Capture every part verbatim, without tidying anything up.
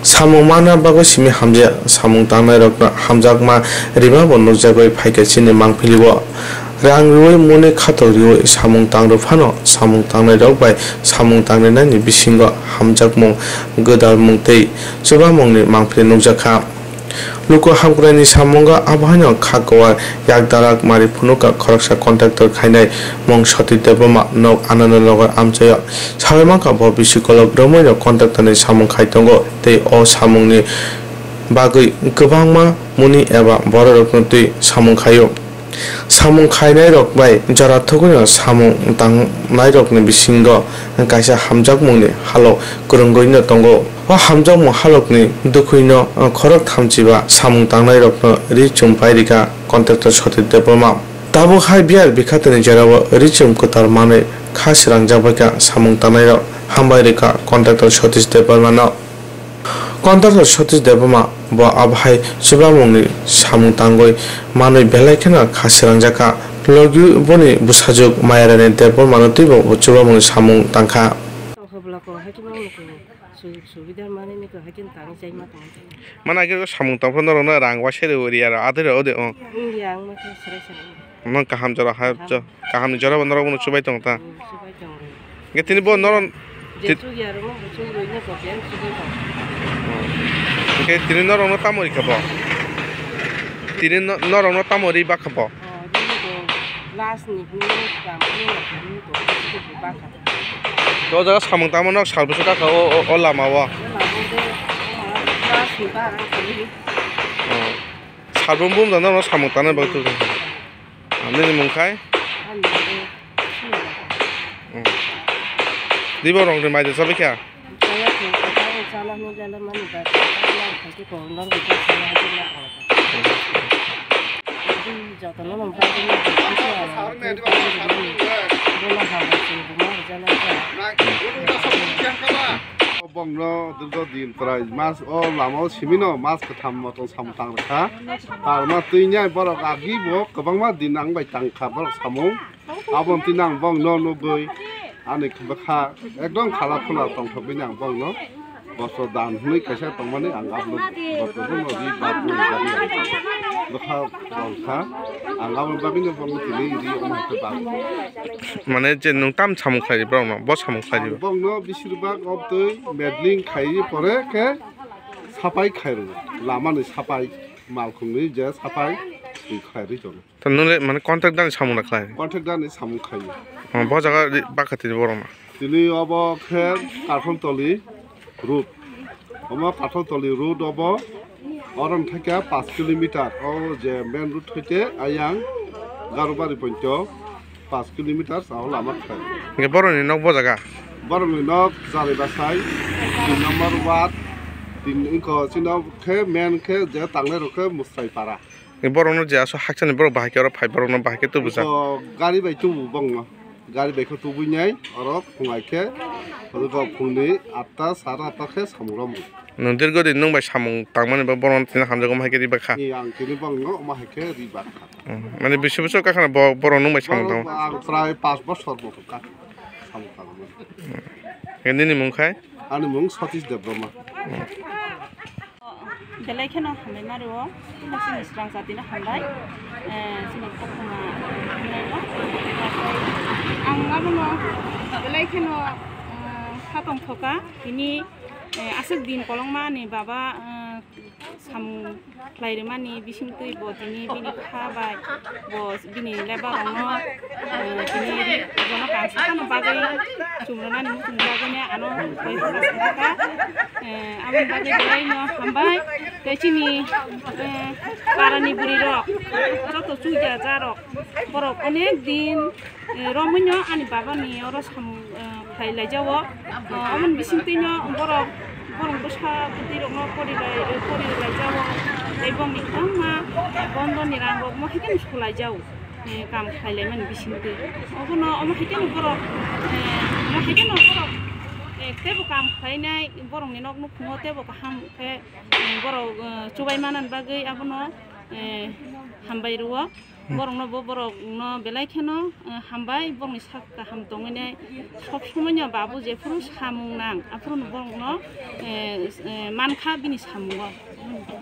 Samung manna bagwi simi hamjak, samung tangnairokno hamjakma rima bo nukjagwi phaikha chini mangpili-o. Rang rwui mwnwi khatok rwui samung tang rw phano samung tangnairok bai samung tangrinani bisingo hamjakmung, gwdalmung tei chubamungni mangpili nukjakha. Luku hamkraini samungo abohaino kha kuar yak darak mari phunukha khoroksa contractor khainai mung Satish Debbarma, nok Anandanagar amchaio. Sawi mankha bo bisi kolok romwino contractorni samung khai tongo tei o samungni bagwi kwbangma mwnwi eba bororokno twi samung khaio. Samung khainairok bai jora thugwino samung tangnairokni bisingo kaisa hamjakmungni halok kwrwngwino tongo. O hamjakmung halokni dukhuino khorok thamchiba samung tangnairokno ri chum pai rikha contractor Satish Debbarma. Tabuk hai biyar bikhatini jorao ri chum kwtal manwi kha srangjakbaikha samung tangnairok, hambai rikha contractor Satish Debbarmano. Contractor Satish Debbarma bo abohai chubamungni samung tangwi manwi belai kheno kha srangjakha. Logi boni bwsajwk Mayarani Debbarmano twibo bo chubamungni samung tangkha. Tongkha bwla kok hai khe mangno kok sujug subida manwi ni kok hai khe tang chai ma tong. Mana khe samung tang phano norokno rang wa seri ori aro adai rw ode o. Wngya ang ma khe srai srai. Nang kaham jora ha. Kaham. Kaham ni jora bo norok bono chubai tong ta. Hmm, chubai tong. Hingke tini bo noron je tit- chuk ya rwma bo chuk rwina bo beng chubai tong. Hmm. Hingke tini norok no tamo rikha bo? Tini no-, norok no tamo ri bakha bo? Oh, rwma bo last ni hwnwi kam hwnwi no hwnwi bo chubai bakha. O jaga samung tamo nok sal bwswk kakha o, o, o lama o. O lama o de, o last ni ba ang kali. Hmm. Salbrum bumjak norok samung tangnai bagwi tubui. Nini mung khai? Ani mung khai. Hmm. Dibo rong de mai de chabai kha? Kaya khe kaya chana hwnwi lele mani ba kaya khe kong nang khe kaya khe na kong. Jotono mung khai khe ni kisa bola habo sing buma jana kha. Bongno dirgo din prai mas o lama o simino mas kwtham motom samung tang rwkha. Tarma twi nai borok agi bo kwbangma din ang bai tang kha borok samung. Aboni twi ang bongno nugwi ani bwkha ekdom khala khula tongthokgwi ang bongno bosro dan hwnwi kaisa tongmani ang abono bosro bono ri bak boni bagwi ang bwkha tongkha. Ang aboni bagwino bongno tini ri omo hai khe bak. Mane je nwng tam samung khlai ri borokno, bo samung khlai ri. Bongno bisirbak obtwi medling khai pore khe sapai khai rw, lamani sapai, malkhungni je sapai twi khai rw tono. To nwngle mane contract dani samung da khlai? Contract dani samung khai. Oh, bo jaga ri-, bakha tini borokno. Tini obo khe Karthon Toli road. Omo Karthon Toli road obo, oro wngkha khe paanch kilometer. O je main road hoite ayang Garobari pointo paanch kilometer sao lama khlai. Hingke borokni nok bo jaga? Borokni nok Jali Basai, tin number ward, tin, wngkha chini khe main khe je tangnai rok khe Musrai Para. Borokno je aswk haksani borok bahai khe oro phai, borokno bahai khe tubujak. Bo gari bai tubu bongno. Gari bai khe tubui nai oro phungai khe, oro phungni atta, sara atta khe samung romwi. Nwng dirgo din nwng bai samung tangmani bo borokno tini hamjakgo, omo hai khe ri bakha. Ni ang tini bongno omo hai khe ri bakha. Hmm. Mane bisi bosor kakhana bo-, borok nwng bai samung tangma? Borok ang prai paanch bosor bo kha samung tangmani. Hmm. Nini mung khai? Ani mung Satish Debbarma. Hmm. Belai kheno hambai ma rwo, chini swrang jatino hambai, eh, chini koktwma hwnwi no. Ang abono belai kheno, eh, kha tongthoka, tini, eh, aswk din kolokma ani baba, eh, samung khlai rwmani bisingtwi bo tini bini kha bai bo bini lebar rokno, eh, tini ri-, bono kansano bagwi chumrwnani muchung jagwini ano koi hwnwi sakha. Eh, aboni bagwi belaino hambai. Tei chini, eh, parani bwrwi rok, joto chuya ja rok, borok onek din, eh, romwino ani babani oro samung, eh, khlai laijao. Eh, aboni bisingtwino borok, borok bwsa bwtwi rokno pori lai, eh, pori laijao. Tei bongni kwbangma, eh, bondoni rang rokno haikhe sulaijao. Eh, kam khlai laimani bisingtwi. Obono omo hai kheno borok, eh, omo hai kheno borok, eh, teibo kam khlainai, borokni nok nukhungo teibo kaham khe, eh, borok, eh, chubai manani bagwi abono, eh, hambai rwo. Borokno bo borokno belai kheno, eh, hambai, borokni sak kaham tongwinai sob somoino babu jephuru samung nang, aphuru borokno, eh, eh, mankha bini samungo.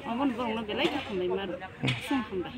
Obono borokno belai khe hambai maro. Chwng hambai.